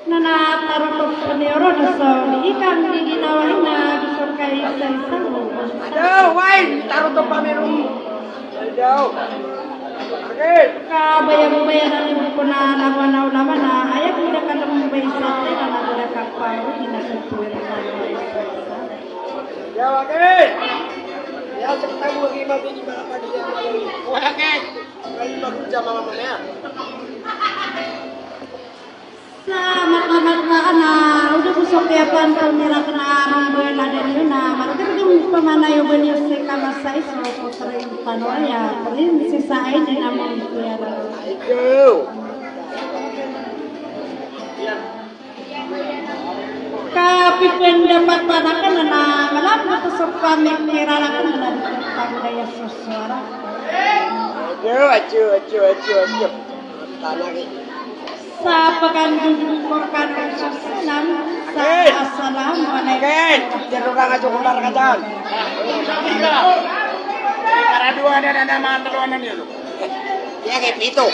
Nana tarutup paniru nasaw di ikan di ginawa ina bisukay sa isang. Aduh, wai, tarutup paniru. Aduh. Oke. Ka bayang-bayang na ni buku na lagu na ulama na ayat udah ka lembay sate na lagu na kapal ina sepuir na. Ya, oke. Ya, sekitar dua lima di mana pagi ya. Oke. Kali baru jam malam ya. Sa mata-mata ana, udah busok ya pan pamira kena rumbe laden yuna, matir dum pamana yo bani se kama sai so putra tanoya, prinsesa ai di namun tiara. Ayo. Ka pipen dapat panakan na malam putus pamik kiralakan na di tangga ya sesuara. Ayo, ayo, ayo, ayo, ayo. Tanah ni. Sa pagandung korban salam. Sa assalamualaikum. Oke. Jangan orang aja kembar kacan. Para dua ada nama teluanan itu. Ya kayak itu.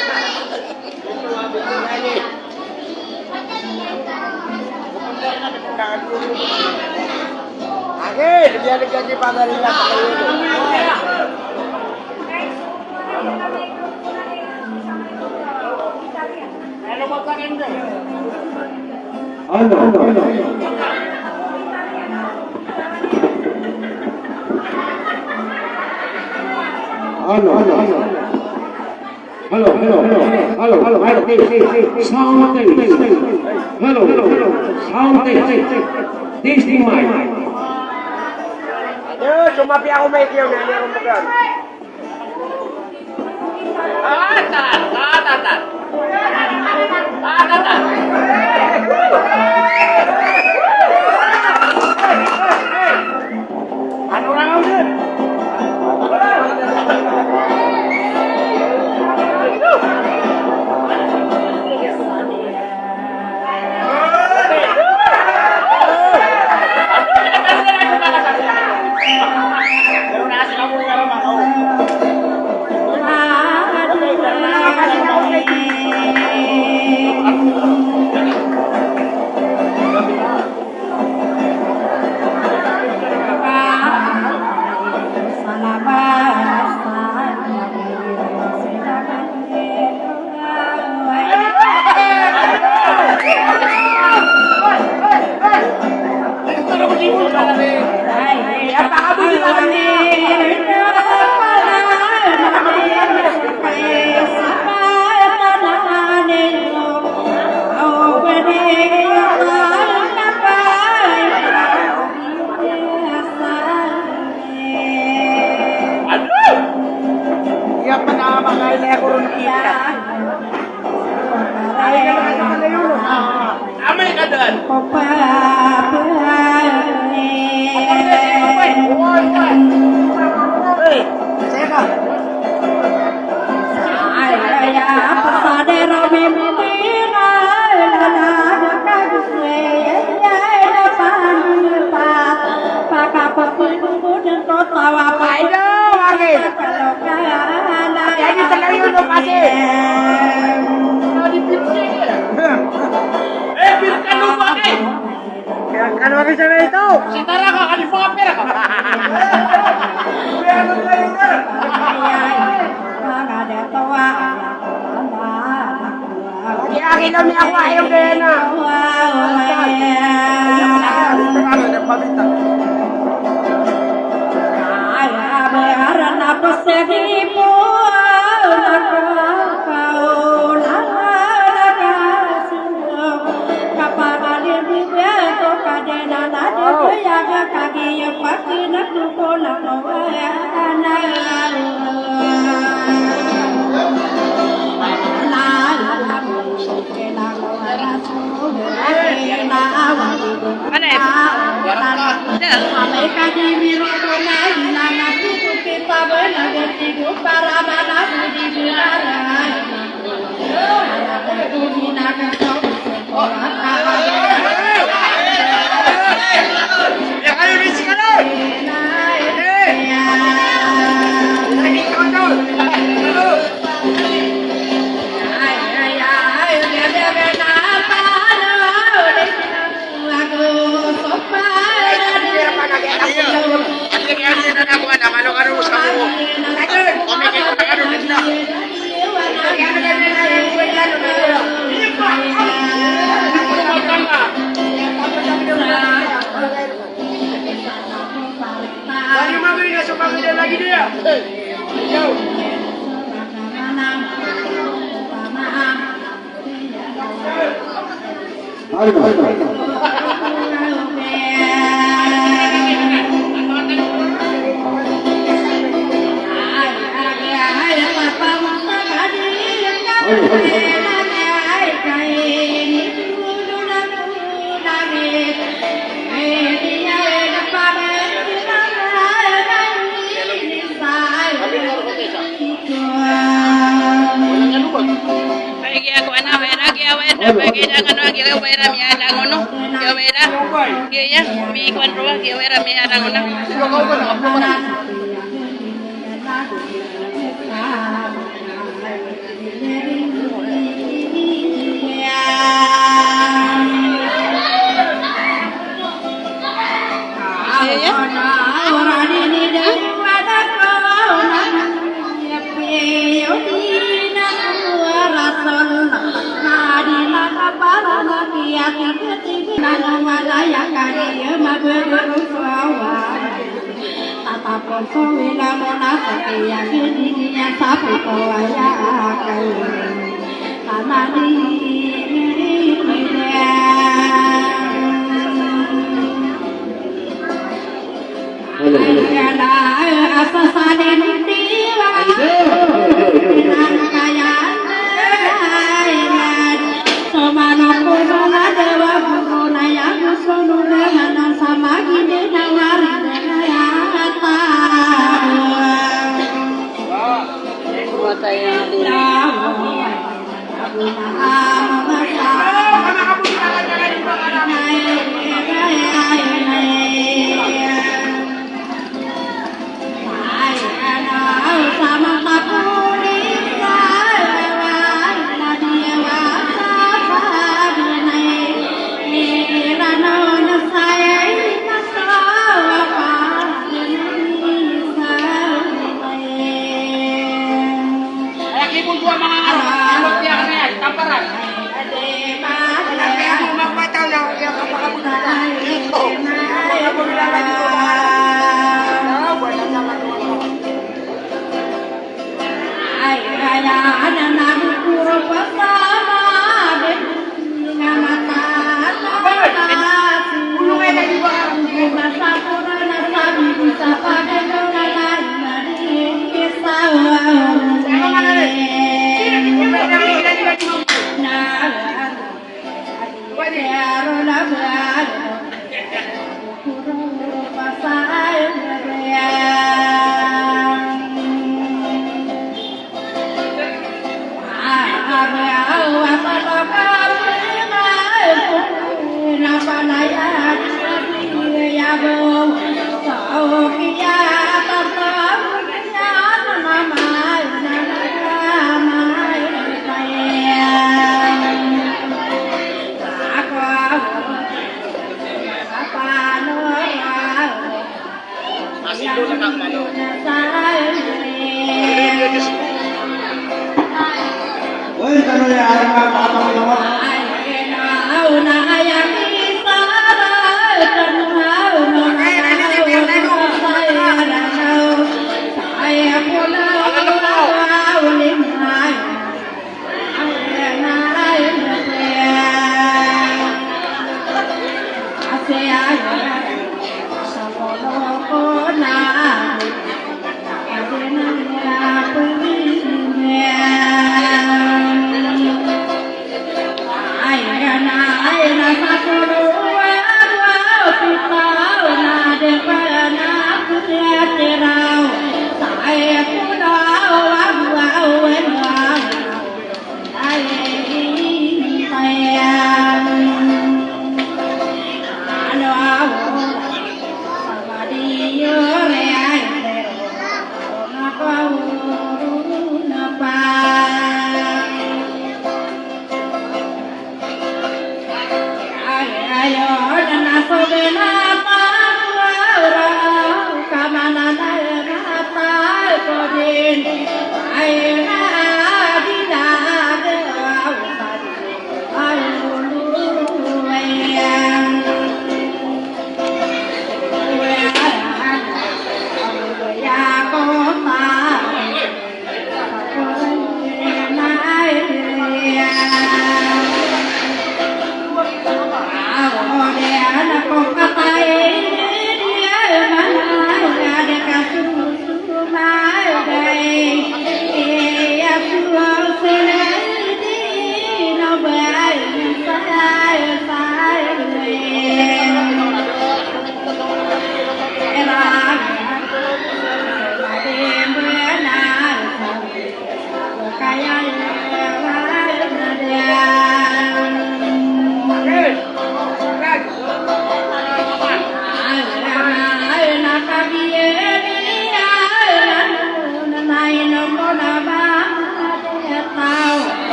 Oke, dia ada janji pada ringan. Hello, hello, hello. Hello, hello, hello. Hello, hello, hello. Hello, hello, hello. Test, test, test. Sound test. Hello, hello, hello. Sound test. Testing mic. Aduh, cuma pihak Om Eki yang nyanyi, bukan. Aduh! Iya, pertama kali saya kurun kita. Ayo, kita makan dulu. Ame keadaan. Woi, woi. Hei, saya kah? Ayo, Wage. Jadi selalu lu pasti. Eh, pinter lu, Wage. Kan Wage sama itu. Si Tara kok kan dipapir kok. Biar lu sayuran. Lagi-lagi na mi ako, ayaw din na. Agi aku anak wera, agi awera, agi dangan, agi wera, mi adangono, agi wera, agi ya, mi kuan roa, agi wera, mi adangono.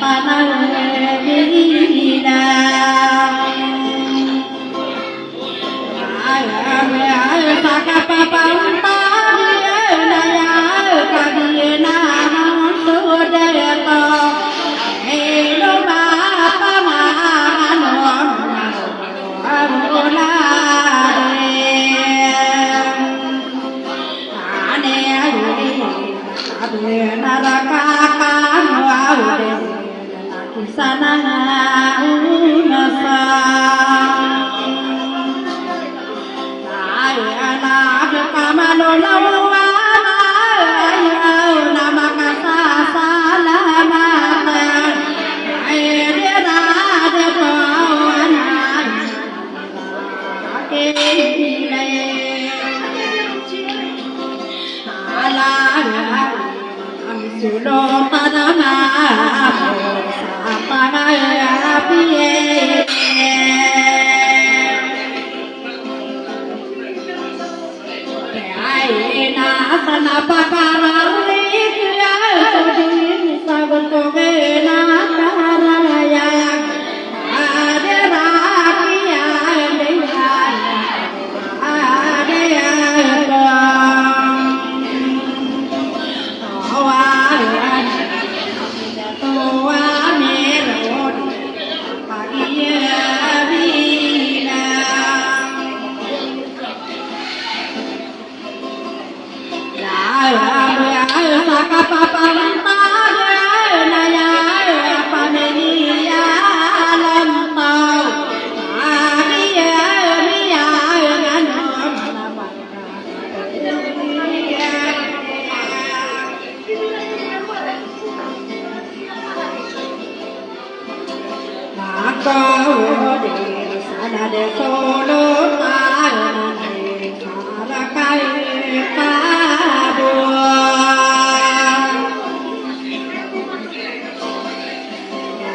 ປານາເວລາ ສະກະປະປັງຕານາຍາກະດີນາໂສເດໂຕ ເອໂນມາປະມາໂນ ອະໂມລາເດ ອາເນ ອາເບນາລະກາກາໂນ ອາເວນາກິສະນາອຸນະສາ ອາເອນາເບກາມາໂນນາວານາ ອາຍານາມະກະສາສາລາມາຕາ ອາເດລາເດໂຕອານາ ເກເລ ອາລາ ອາມິສຸໂລຕະນະມາໂມສາຕະນາອາປິເອ ເອ ອາເອນາສະນະປະກາລະລິ ເຄືອສຸດີ ສະບຸໂຕເກນາຄາລາຍາ ອາເດລາກິຍາເດຍາ ອາເດຍາໂຕ ອາວາເດຍາໂຕ ອາເມໂລ ອາເດຍາເມລາ ຍາເອຍ ອາເບຍ ອາເອຍ ສະກະປະປັງຕາເອຍ ນາຍາເອຍ ອາປາເມນີຍາລັນຕາ ອາເບຍ ເອຍ ເມຍາເອຍ ງານອມ ນາໂກເດສານາເດໂຊໂລຕານາເດສາລະໄກຕາໂບ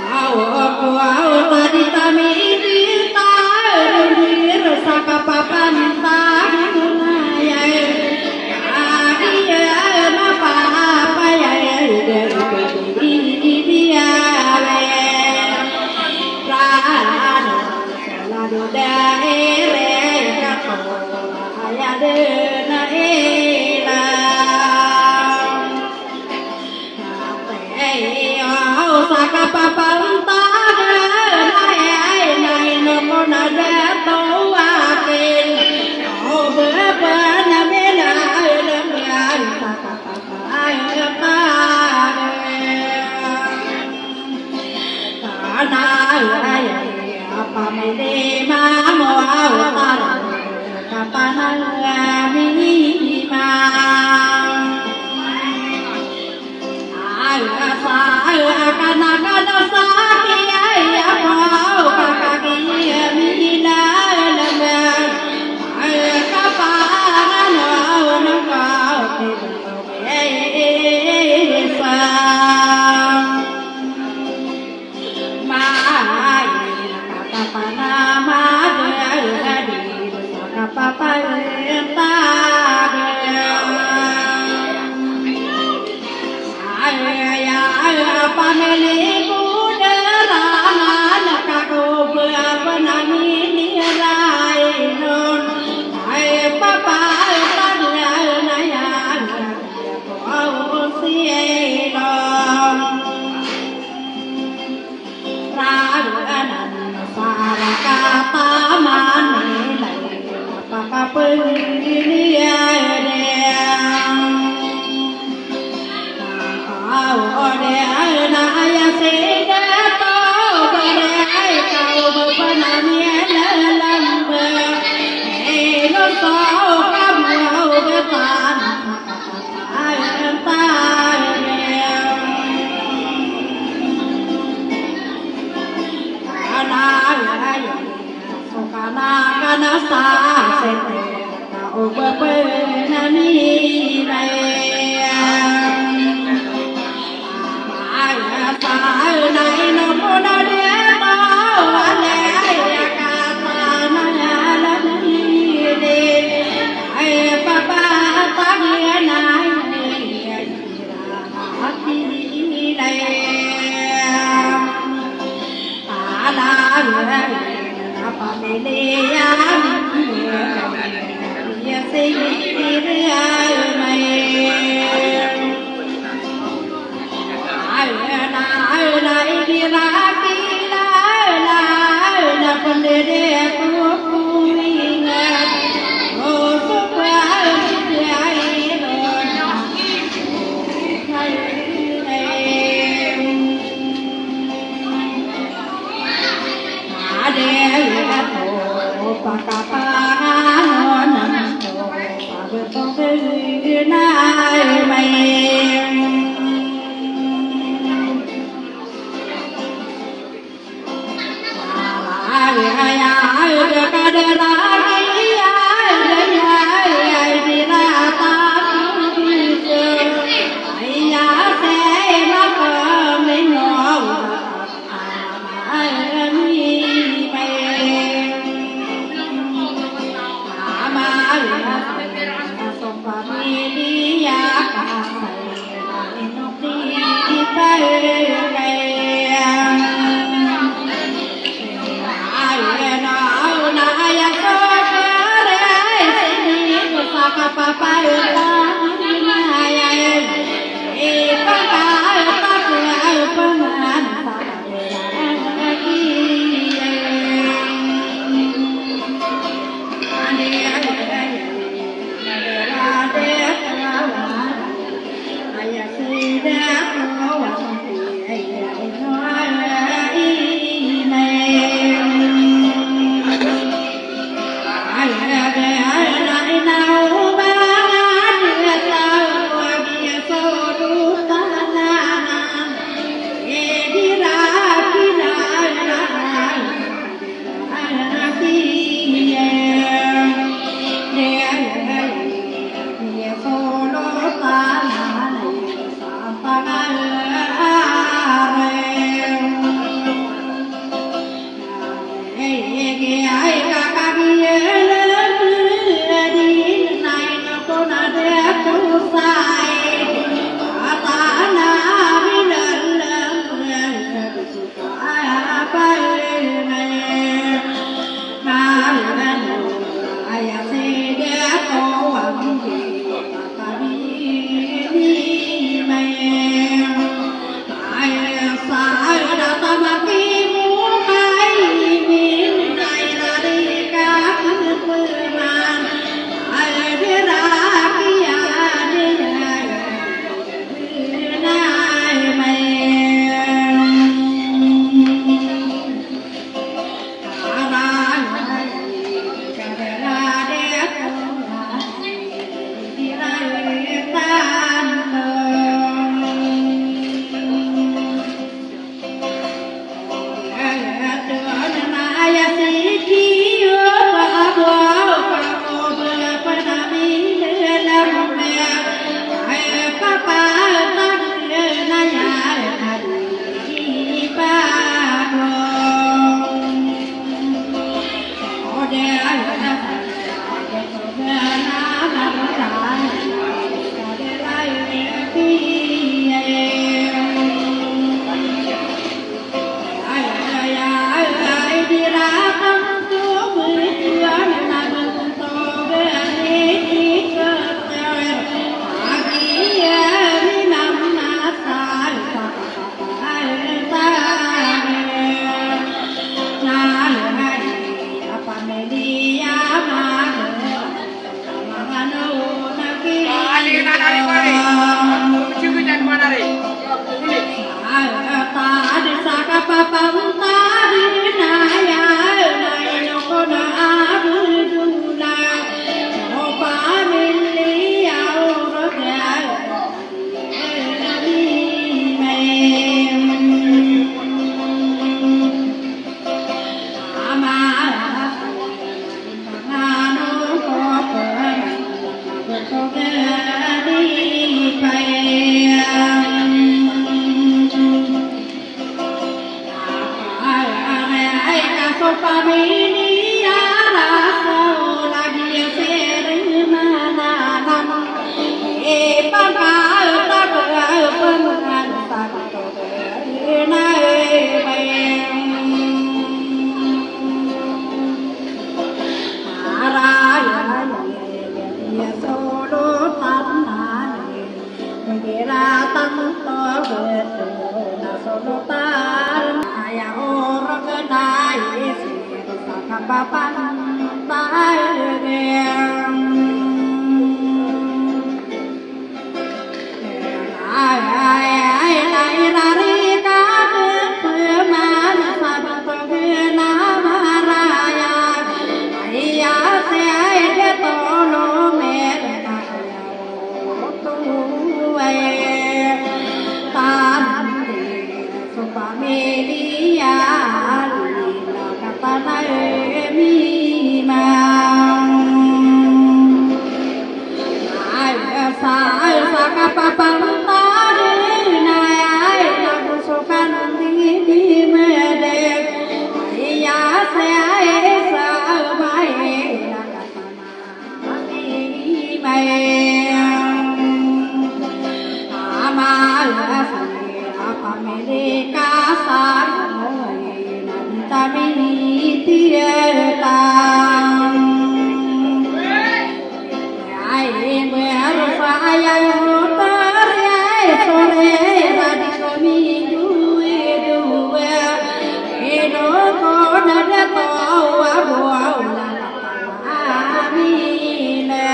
ອາໂອໂກອາໂອຕາດິຕາມິດິຕາເຣສະກະປະປັນຕານາຍາ ອາເອຍມະປາປະຍາເອເດເອເດເອເດເອເດຍາເລ ລານາສາລາດູດາເອເຣກະໂຕອາຍາເດນາເອລາ ເອໂອສາກະປະປັນຕາເດນາເອໄອນາເອໂນໂກນາເດໂຕວາເກນໂອເບເປນາເມນາເອເດນາສາກະປະປາເອຕາເດ ຕານາເອຍອາປາເມເດມາໂມອາວຕານາເອຍກາຕານາເອຍມີມາ ອາເອຍອາສາເອຍອາການາການາສາເອຍອາໂມອາວກາກາເອຍມີນາເອຍນາເອຍກາປານາໂນອາວນາກາເອຍ ເອສາມາເອລະກະຕະປະນາມາເດລະດີສະກະປະປະເອຕາເດ ອາເອຍາເອອາປາເມລີກູເດລາມານະກະໂກເບອາປະນາມີນິລາຍໂນນ ໄອປະປາເອຕາເດອານາຍາ ໂອເຊໂນ ລາເອອານັນສາລະກາຕາມາເນໄລປະກະປຶງເດ ອາໂອເດອານາຍາເຊເດໂຕ ເບເດໄອເກົາເບປະນາເມເນລຳເບ ເອໂນໂຊກາເບເບຕານ ອາຍຕາຍແລ້ວ ອານາຍ ໂສການາການາສາເສເຕກາໂອເບເປນາມີໄລ ອາຍຕາຍນາຍໂນໂມນາເດໂຕ ອາເລຍາກາຕານາຍາລະມີເດ ໄອປະປາຕາເດນາຍ ອາຄີໄລ ປະປັນຕາຍແດງ ອາຍ ອາຍ ອາຍ ອາຍ ລາລີກາ ເພິ່ນມານະ ສະບັດໂຕ ຄືນາມາລາຍາ ໄອຍາເຊ ອາຍ ເດໂຕໂລເມ ໂຕເອ ຕານເດ ສຸປະເມລິຍາ ລີລາກັດຕະນາເອມິມາ ອາຍສາຍສະກະປະປັງຕາດີນາຍ ອາຍນັກສຸກັນດີດີເມເດ ໄອຍາເຊ ອາຍສາຍບາຍ ມາເມ ອາມາເອສະເອ ອາປາເມລິກາ ສາໂມເອ ນັນຕາມິນິຕິເອຕັງ ອາຍເມຣະສາຍາໂຍຕະເຣ ໂສເຣລາດິໂກມິດູເອດູເອ ເອໂດໂກນາເດໂຕວາໂບ ອາມີນາ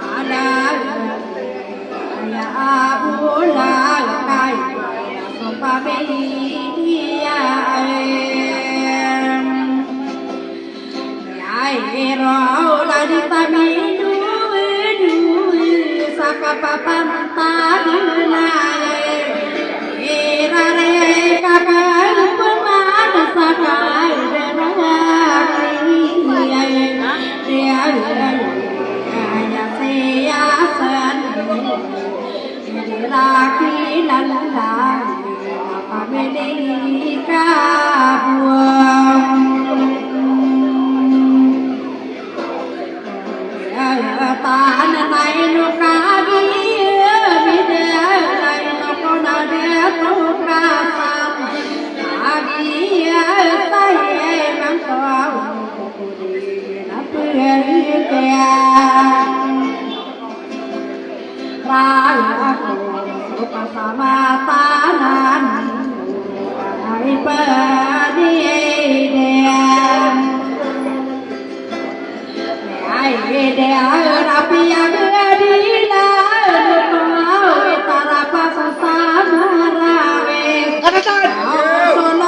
ອານາ ຍາອາບູນາ ກາຍ ສຸປະເມຍ ຍາເອໂຣລາດິຕາມິດູ ດູ ສະກະປະປັນຕາດີນາ ເອລາເຣກະກະປະມານະສະກາຍເດລາເດຍ ຍາເຊຍາເຊນ ເດລາຄີນັນດາ ອາເມລິກາບວມ ເອີ ຕານະໄນໂນກາບີ ເອີ ມິເດ ເອີ ໄນໂນໂກນາເດໂຕກາຊາ ອາດີ ເອີ ໄຊ ເອີ ມັງກອນ ນະເພື່ອນແກ່ ພະໂຄ ສຸປະສະມາຕານັນ ໃຫ້ເປີດແດງ ໃຫ້ແດງລະປຽງເຮືອດີລາ ນະເຮົາ ເວຕາລະປະສະສານາລາເວ ອາຈານ ເອົາໂຊໂລ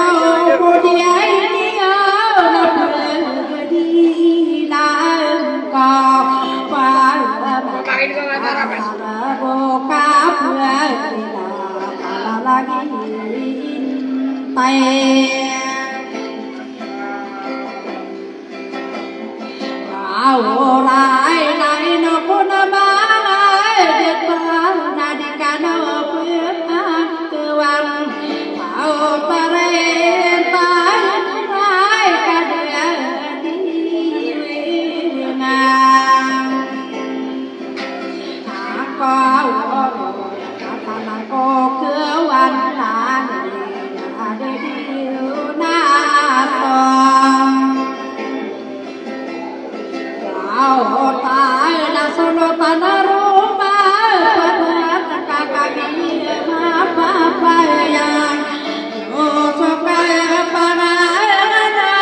ຜູ້ດຽວນີ້ເອົານະເພິ່ນ ດີລາກໍປາລະໂບກາເພື່ອເວລາປາລະກິນໄຕ ເອົາລາຍນາຍນະຄຸນນະມາລາຍເດດບານາດິການະເພື່ອ ຄືວັນເອົາຕະເລນຕາຍລາຍກະເດືອນດີງາມ ຫາກໍກະຕະນະກໍຄືວັນລານາດີດີນາສອງ ເອົາຕາຍນະໂສໂນຕານະຣູປາ ປະເທດກະກະກິມາປະປາຍາ ໂອໂຊກາຍປະນານາ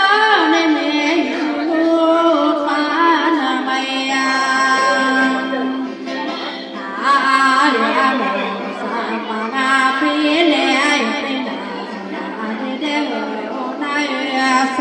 ເນເມ ໂອຕານະໄມຍາ ອາເລອາເມສາປະນາປິເລຍປິນາສະນາເດເດໂອນາເຊ